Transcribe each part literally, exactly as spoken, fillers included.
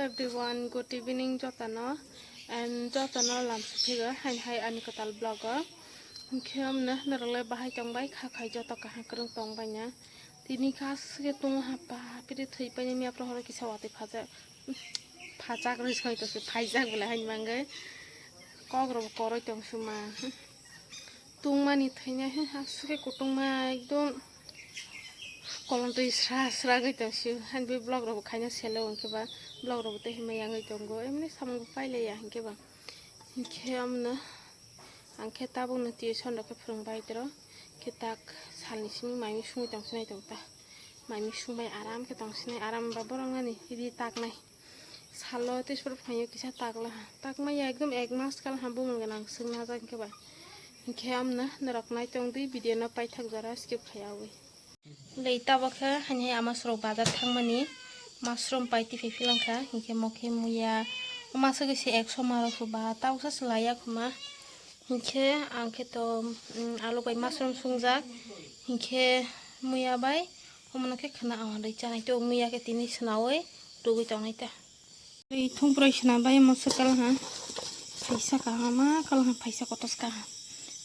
Everyone, good evening jotono, and jotono lam siphigo hain hai ani kwtal vlog o. Hinkhe amno norok le bahai tongbai kha khai joto kaham kwrwng tongbai na. Tini kha swkhe tongo ha pa piri thwi paini miya prohoro kisa watwi phajak phajak rwi soi tongsi phaijak bwlai hain mangwi kok rok koroi tong suma. Tungmani thainai he aswk khe kutungma ekdom kolon twi sra sra gwi tong sio. Hani bwi vlog rokbo khaina selo hwnkhe ba vlog rokbo tei himai yangwi tongo. Emni samung bo pailaiya hinkhe ba. Hinkhe amno ang khe tabukno tuition rok khe phwrwng bai tro. Khe tak salni simi mai sungwi tong sinai tong ta. Mai sungbai aram khe tong sinai aram ba borok nani ree taknai. Salo tei sor phaio kisa takla ha. Takmaya ekdom ek mas kal ha bumung gwnang swngna jak hinkhe ba. Hinkhe amno norok naitong di video no paithak jora skip khaiyawi. Lei tabok khe hani ama sorok bazar thangmani mushroom pai tiphai philangkha hinkhe mokhe muya. Masagwi se ekso maro phuba tabuksa swlaiya khuma. Hinkhe ang khe to, mm, alu bai mushroom sungjak. Hinkhe muya bai omono khe khwna awan rwi chanai to muya khe tini swnawi rwgwi tongnai ta. Tei thungprai swnam bai omo swkang ha. Phaisa kaham ma kal ha phaisa kotos kaham.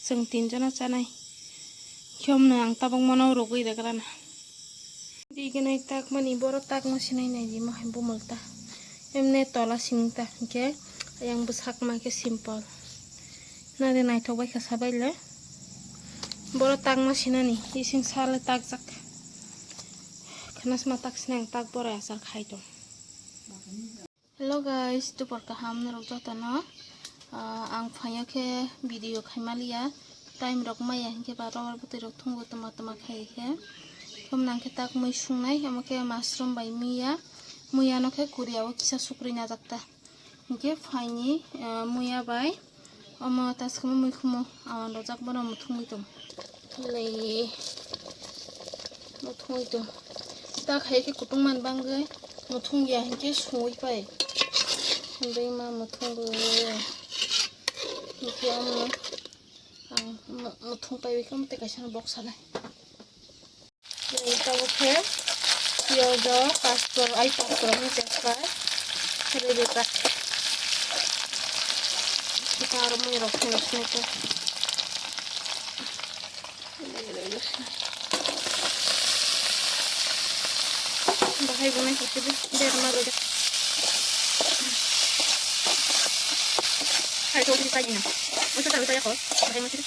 Chwng tinjona chanai. Khiyomno ang tabuk mono rwgwi rwgrana. Di gwnai takmani borok takma sinai nai di mohai bumul ta. Emne tola sini ta hinkhe yang bwsak ma khe simple. Nari naithok bai kha sabai le. Borok takma sinani ising sale takjak. Khnas ma tak sinai tak borai asar khai tong. Hello guys, tubor kaham norok jotono. Ah, ang phaio khe video khaimaliya, time rok maya hinkhe ba ror bwtwi rok thungo tama tama khai khe. Thum nang khe tak mui sungnai, omo khe mushroom bai muya, muya no khe kuria o kisa sukri najak ta. Hinkhe phaini, ah, muya bai Omo taskamo mui khumo awan rojak bono muthungwi tong. Lei muthungwi tong. Ta khai khe kutung man bangwi muthung ya hinkhe sungwi pai. Hwnwi ma muthungwi. Hinkhe omo ang mu-, muthung paiwi khe omo tei kaisa box salai. Tabuk khe piyaj o pastor, ai pastor ni tejpai, rede ta. Kita aro mui rok phunuk phunuk khe. Bahai bunai khe sidi berma rode. Hai to di sai na. Usa ta usa ya ko. Bahai mati.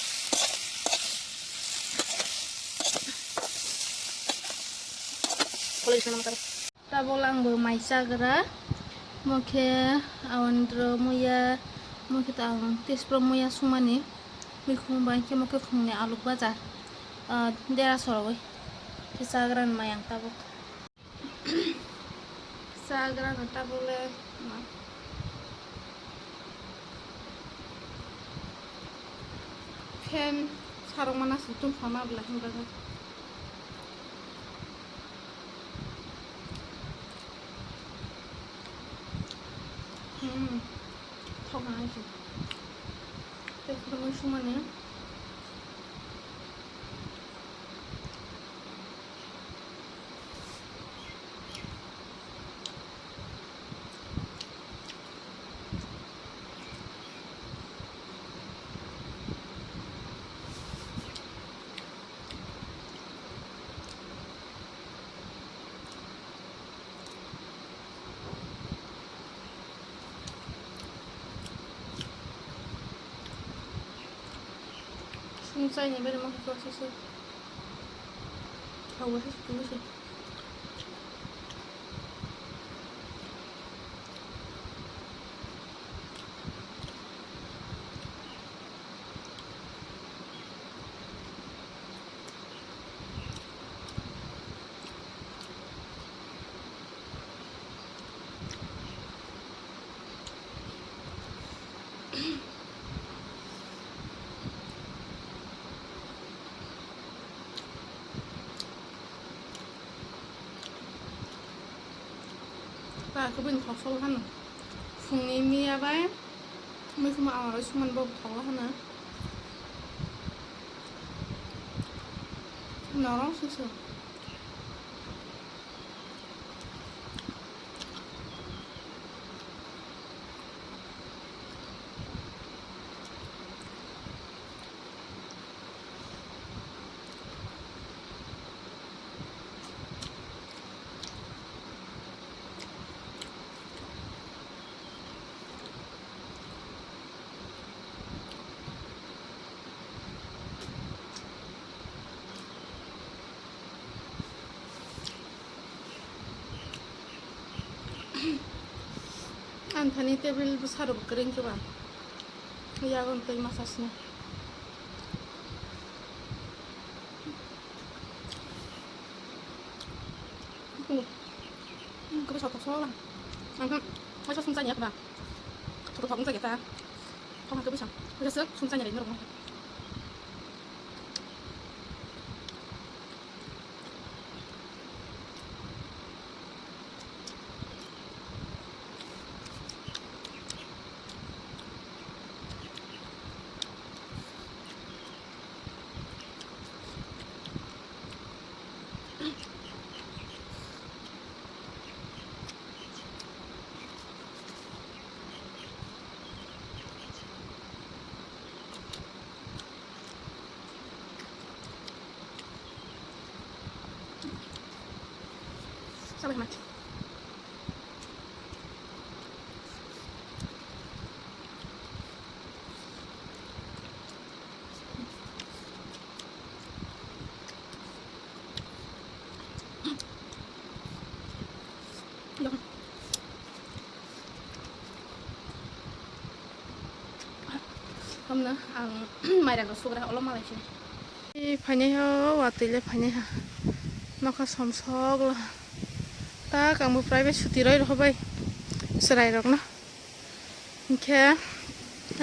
Tabuk ang bo mai chagra, mo khe awan dro muya, mo khe ta ang tespro muya sumani, mikhung bai khe mo khe khungni aluk baja, ah, dera sorowi khe chagra ni mai ang tabuk. Chagra no tabuk le ma. Fan sarok mana se tong khama bwla hinba khe. Hmm. Thok na hai se. Tei khurumui sumani. Sung chai ni bari ma khe se se. Thau se se. Ta khe bini khosol hano. Phungni miya bai mui khuma amaroi suman bo thogla hano. Norok sese. Anthani table bwsarok kwrwi wngkhe ba. Yago tei masa sini. Kubui sotok sola. Ang khe kaisa sumsani yakba. Sotok thok wngkha khe ta. Thok khe bwsa. Kaisa sumsani rai norok. Sabai hwnai. Hamna ang mairang rok sugra olo malai se. Phainai ha, watwi le phainai ha. Nokha somsok lo. Tak ang bo private suti roi rokho bai chwrai rok no. Hinkhe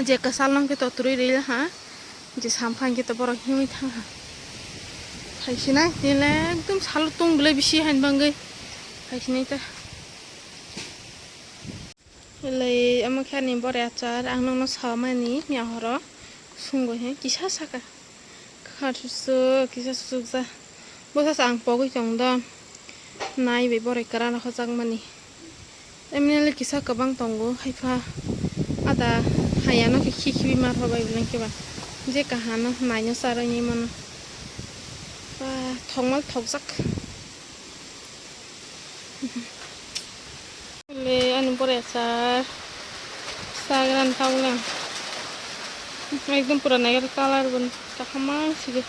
je kwchal no hinkhe to twrwi rila ha, je sampha hinkhe to borok himwi thang ha. Phaisinai tini le ekdom salo tong belai bisi hain bangwi phaisinai ta. Belai omo khe ani bore achar, ang nokno samani miya horo sungwi hai kisa saka. Kha susuk kisa susuk ja. Bwsa sa ang pogwi tong do. Nai bai borai kwran rok hojakmani. Emnele kisa kwbang tongo, haipha ada hayano khe khi khibi ma rw bai beleng khe ba. Je kahano naino charwi ni mano. Ba thokmal thokjak. Le ani bore sa sagra ni tabuk le ekdom pura naigar colour bo kaham ma sigi.